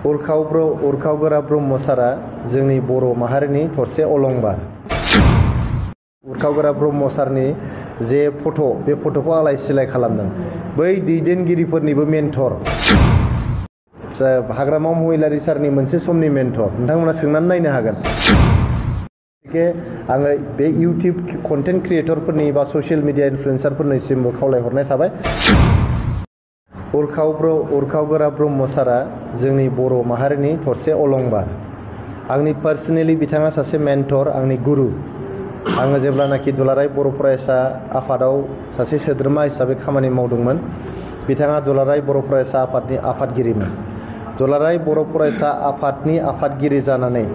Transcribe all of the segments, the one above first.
उरखावगोरा ब्रह्म सारा जोंनि बर' माहारिनि थरसे अलंबार। उरखावगोरा ब्रह्म सारनि जे फट' बे फट'खौ आलाय सिलाय खालामदों बै दैदेनगिरिफोरनिबो मेन्टर हाग्रामा महिलारि सारनि मोनसे समनि मेन्टर नोंथांमोना सोंनानै नायनो हागोन। आङो बे इउटिउब कन्टेन्ट क्रिएटरफोरनि बा ससियेल मिडिया इनफ्लुएन्सारफोरनिसिमबो खावलायहरनाय थाबाय। उरखावगोरा ब्रह्म सारा जोंनि बर' माहारिनि थरसे अलंबार। आंनि पार्सनेलि बिथाङा सासे मेन्टर, आंनि गुरु। आङो जेब्लानाखि दुलाराय बर' फरायसा आफादाव सासे सोद्रोमा हिसाबै खामानि मावदोंमोन, बिथाङा दुलाराय बर' फरायसा आफादनि आफादगिरिमोन। दुलाराय बर' फरायसा आफादनि आफादगिरि जानानै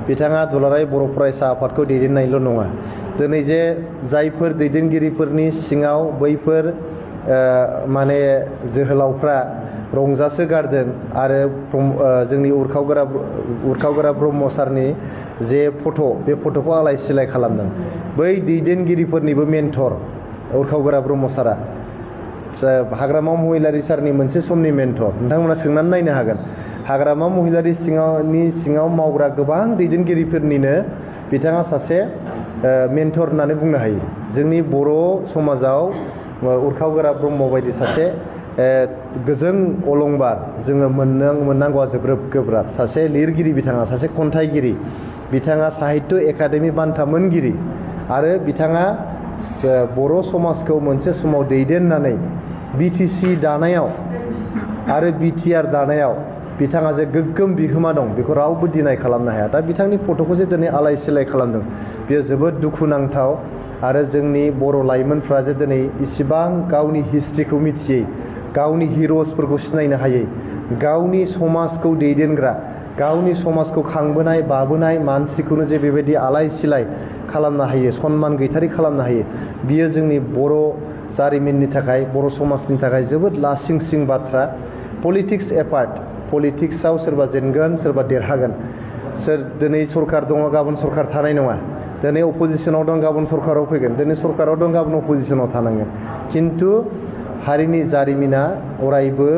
बिथाङा दुलाराय बर' फरायसा आफादखौ दैदेननायल' नङा, दिनै जे जायफोर दैदेनगिरिफोरनि सिङाव बैफोर माने जोहोलावफ्रा रंजासो गारदों आरो जोंनि उरखावगोरा ब्रह्म सारनि जे फट' बे फट'खौ आलाय सिलाय खालामदों बै दैदेनगिरिफोरनिबो मेन्टर उरखावगोरा ब्रह्म सारा हाग्रामा महिलारि सारनि मोनसे समनि मेन्टर नोंथांमोना सोंनानै नायनो हागोन। हाग्रामा महिलारि सिङाव मावग्रा गोबां दैदेनगिरिफोरनिनो बिथाङा सासे मेन्टर होननानै बुंनो हायो। जोंनि बर' समाजाव उरखावगोरा ब्रह्म बायदि सासे गोजों अलंबार जोङो मोननांगौआ जोबोद गोब्राब। सासे लिरगिरि, बिथाङा सासे खन्थाइगिरि, बिथाङा साहित्य एकाडेमि बान्था मोनगिरि आरो बिथाङा बर' समाजखौ मोनसे समाव दैदेननानै बिटिसि दानायाव आरो बिटिआर दानायाव बिथाङा जे गोग्गोम बिहोमा दं बेखौ रावबो डिनाय खालामनो हाया। दा बिथांनि फट'खौ जे दिनै आलाय सिलाय खालामदों बेयो जोबोद दुखुनांथाव। आरो जोंनि बर' लाइमोनफ्रा जे दिनै इसिबां गावनि हिस्ट्रिखौ मिथियै, गावनि हिर'सफोरखौ सिनायनो हायै, गावनि समाजखौ दैदेनग्रा, गावनि समाजखौ खांबोनाय बाबोनाय मानसिखौनो जे बेबायदि आलाय सिलाय खालामनो हायो, सनमान गैथारि खालामनो हायो, बियो जोंनि बर' जारिमिननि थाखाय, बर' समाजनि थाखाय जोबोद लासिंसिं बाथ्रा। पलिटिक्स एपार्ट, पलिटिक्सआव सोरबा जेनगोन सोरबा देरहागोन, दिनै सरकार दङ गाबोन सरकार थानाय नङा, दिनै अपोजिसनाव दं गाबोन सरकाराव फैगोन, दिनै सरकाराव दं गाबोन अपोजिसनाव थानांगोन, खिन्थु हारिनि जारिमिना अरायबो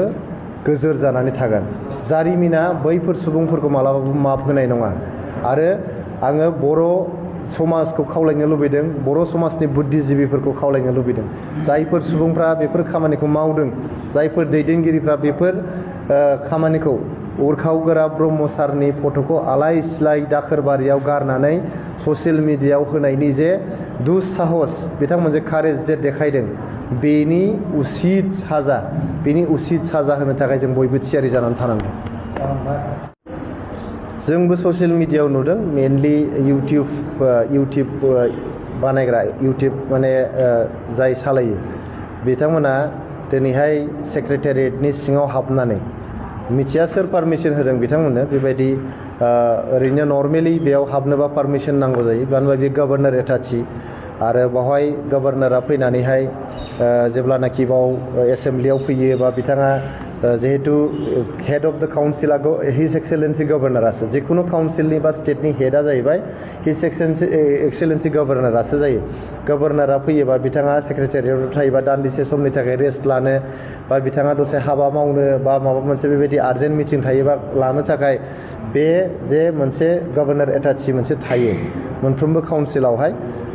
गोजोर जानानै थागोन। जारिमिना बैफोर सुबुंफोरखौ मालाबाबो माफ होनाय नङा। आरो आङो बर' समाजखौ खावलायनो लुबैदों, बर' समाजनि बुद्धिजिबिफोरखौ खावलायनो लुबैदों, जायफोर सुबुंफ्रा बेफोर खामानिखौ मावदों, जायफोर दैदेनगिरिफ्रा बेफोर खामानिखौ उरखावगोरा ब्रह्म सारनि फट'खौ आलाय सिलाय दाखोरबारियाव गारनानै ससियेल मिडियायाव होनायनि जे दुस्साहस, बिथांमोन जे कारेज जे देखायदों, बेनि उसित साजा होनो थाखाय जों बयबो थियारि जानानै थानांगौ। जोंबो ससियेल मिडियायाव नुदों, मेनलि इउटिउब बानायग्रा, इउटिउब माने जाय सालायो बिथांमोना दिनैहाय सेक्रेटारियेटनि सिङाव हाबनानै, मिथिया सोर पारमिसन होदों बिथांमोननो, बेबायदि ओरैनो नर्मेलि बेयाव हाबनोबा पारमिसन नांगौ जायो, मानो होनबा बे गभर्नर एटाचि आरो बावहाय गभर्नरा फैनानैहाय जेब्लानाखि बाव एसेम्ब्लियाव फैयो बा बिथाङा जिहेतु हेड अफ द काउन्सिला हिज एक्सेलेन्सि गभर्नरासो, जिखुनु काउन्सिलनि बा स्टेटनि हेडआ जाहैबाय हिज एक्सेलेन्सि गभर्नरासो जायो। गभर्नरा फैयोबा बिथाङा सेक्रेटारियेटआव थायोबा दान्दिसे समनि थाखाय रेस्ट लानो बा बिथाङा दसे हाबा मावनो बा माबा मोनसे बेबायदि आर्जेन्ट मिटिं थायोबा लानो थाखाय बे जे मोनसे गभर्नर एटाचि मोनसे थायो मोनफ्रोमबो काउन्सिलावहाय।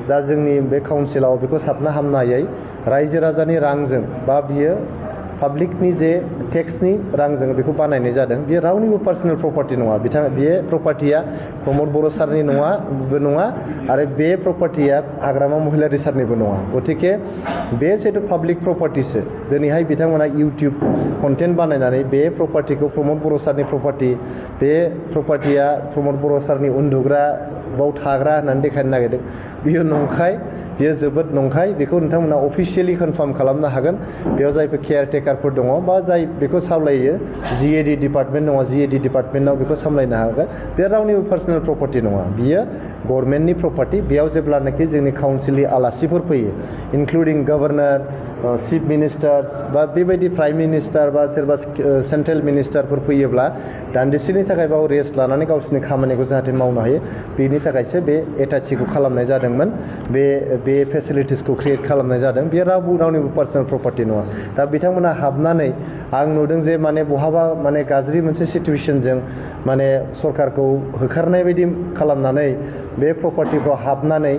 दा जोंनि बे काउन्सिलाव बेखौ साबना हामनायै रायजो राजानि रांजों बा बियो पाब्लिकनि जे टेक्सनि रांजों बेखौ बानायनाय जादों। बेयो रावनिबो पार्सनेल प्रपार्टि नङा, बे प्रपार्टिया प्रमद बर' सारनि नङा आरो बे प्रपार्टिया हाग्रामा महिलारि सारनिबो नङा। गतिके बे जिहेतु पाब्लिक प्रपार्टिसो, दिनैहाय बिथांमोना इउटिउब कन्टेन्ट बानायनानै बे प्रपार्टिखौ प्रमद बर' सारनि प्रपार्टि, बे प्रपार्टिया प्रमद बर' सारनि उन्दुग्रा बाव थाग्रा होननानै देखायनो नागिरदों। बियो नंखाय, बियो जोबोद नंखाय। बेखौ नोंथांमोना अफिसियेलि कनफार्म खालामनो हागोन। बेयाव जायफोर केयारटेकारफोर दङ बा जाय बेखौ सामलायो, जिएडि डिपार्टमेन्ट दङ, जिएडि डिपार्टमेन्टआव बेखौ सामलायनो हागोन। बे रावनिबो पार्सनेल प्रपार्टि नङा, बियो गभर्नमेन्टनि प्रपार्टि। बेयाव जेब्लानाखि जोंनि काउन्सिलनि आलासिफोर फैयो, इनक्लुडिं गभर्नर, चिफ मिनिस्टार्स बा बेबायदि प्राइम मिनिस्टार बा सोरबा सेन्ट्रेल मिनिस्टारफोर फैयोब्ला दान्दिसेनि थाखाय बाव रेस्ट लानानै गावसोरनि खामानिखौ जाहाथे मावनो हायो, बेनि थाखायसो बे एटाचिखौ खालामनाय जादोंमोन, बे फेसिलिटिसखौ क्रिएट खालामनाय जादों। बे रावनिबो पार्सनेल प्रपार्टि नङा। दा बिथांमोना हाबनानै आं नुदों जे माने बहाबा माने गाज्रि मोनसे सिचुएशनजों माने सरकारखौ होखारनाय बायदि खालामनानै बे प्रपार्टिफ्राव हाबनानै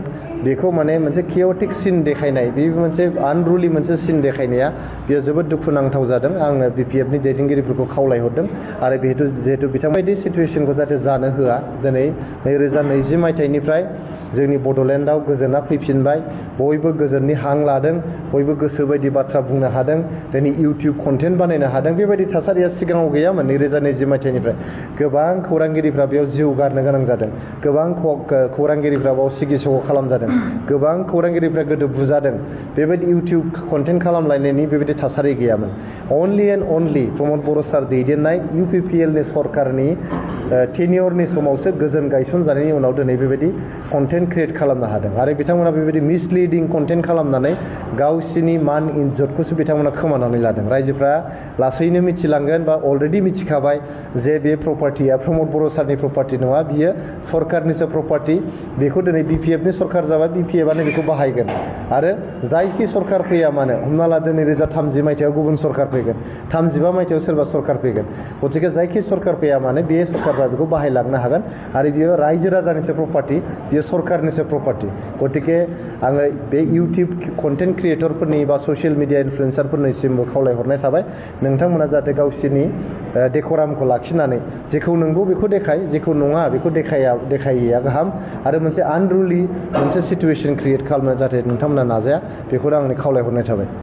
बेखौ माने मोनसे कियोटिक सिन देखायनाय बे मोनसे आनरुलि मोनसे सिन देखायनाया बेयो जोबोद दुखुनांथाव जादों आङो बिपिएफनि दैदेनगिरिफोरखौ खावलायहरदों आरो जिहेतु बिथांबायदि सिचुएशनखौ जाहाथे जानो होआ दिनै 2020 मायथाइनिफ्राय जोंनि बड'लेण्डआव गोजोना फैफिनबाय बयबो गोजोननि हां लादों बयबो गोसो बायदि बाथ्रा बुंनो हादों दिनै इउटिउब कन्टेन्ट बानायनो हादों बेबायदि थासारिया सिगाङाव गैयामोन 2020 मायथाइनिफ्राय गोबां खौरांगिरिफ्रा बेयाव जिउ गारनो गोनां जादों गोबां खौरांगिरिफ्रा बाव सिगिसग' खालामजादों गोबां खौरांगिरिफ्रा गोदो बुजादों बेबायदि इउटिउब कन्टेन्ट खालामलायनायनि बेबायदि थासारि गैयामोन अनलि एन्ड अनलि प्रमद बर' सार दैदेननाय इउपिपिएलनि सरकारनि टेनियरनि समावसो गोजोन गायसनजानायनि उनाव दिनै बेबायदि कन्टेन्ट क्रिएट खालामनो हादों आरो बिथांमोना बेबायदि मिसलिडिं कन्टेन्ट खालामनानै गावसिनि मान इज्जतखौसो बिथांमोना खोमानानै लादों रायजोफ्रा लासैनो मिथिलांगोन बा अलरेडि मिथिखाबाय जे बे प्रपार्टिया प्रमद बर' सारनि प्रपार्टि नङा बियो सरकारनिसो प्रपार्टि बेखौ दिनै बिपिएफनि सरकार जाबाय बिपिएफआनो बेखौ बाहायगोन आरो जायखि सरकार फैया मानो हमना ला 2030 मायथाइयाव गुबुन सरकार फैगोन 35 मायथाइयाव सोरबा सरकार फैगोन गतिके जायखि सरकार फैया मानो बे सरकारफ्रा बेखौ बाहायलांनो हागोन आरो बियो रायजो राजानिसो प्रपार्टि बियो सरकारनिसो प्रपार्टि गतिके आङो बे इउटिउब कन्टेन्ट क्रिएटरफोरनि बा ससियेल मिडिया इनफ्लुएन्सारफोरनिसिमबो खावलायहरनाय थाबाय नोंथांमोना जाहाथे गावसिनि डेक'रामखौ लाखिनानै जेखौ नंगौ बेखौ देखाय जेखौ नङा बेखौ देखायैया गाहाम आरो मोनसे आनरुलि मोनसे सिचुएशन क्रिएट खालामनो जाहाथे नोंथांमोना नाजाया बेखौनो आंनि खावलायहरनाय थाबाय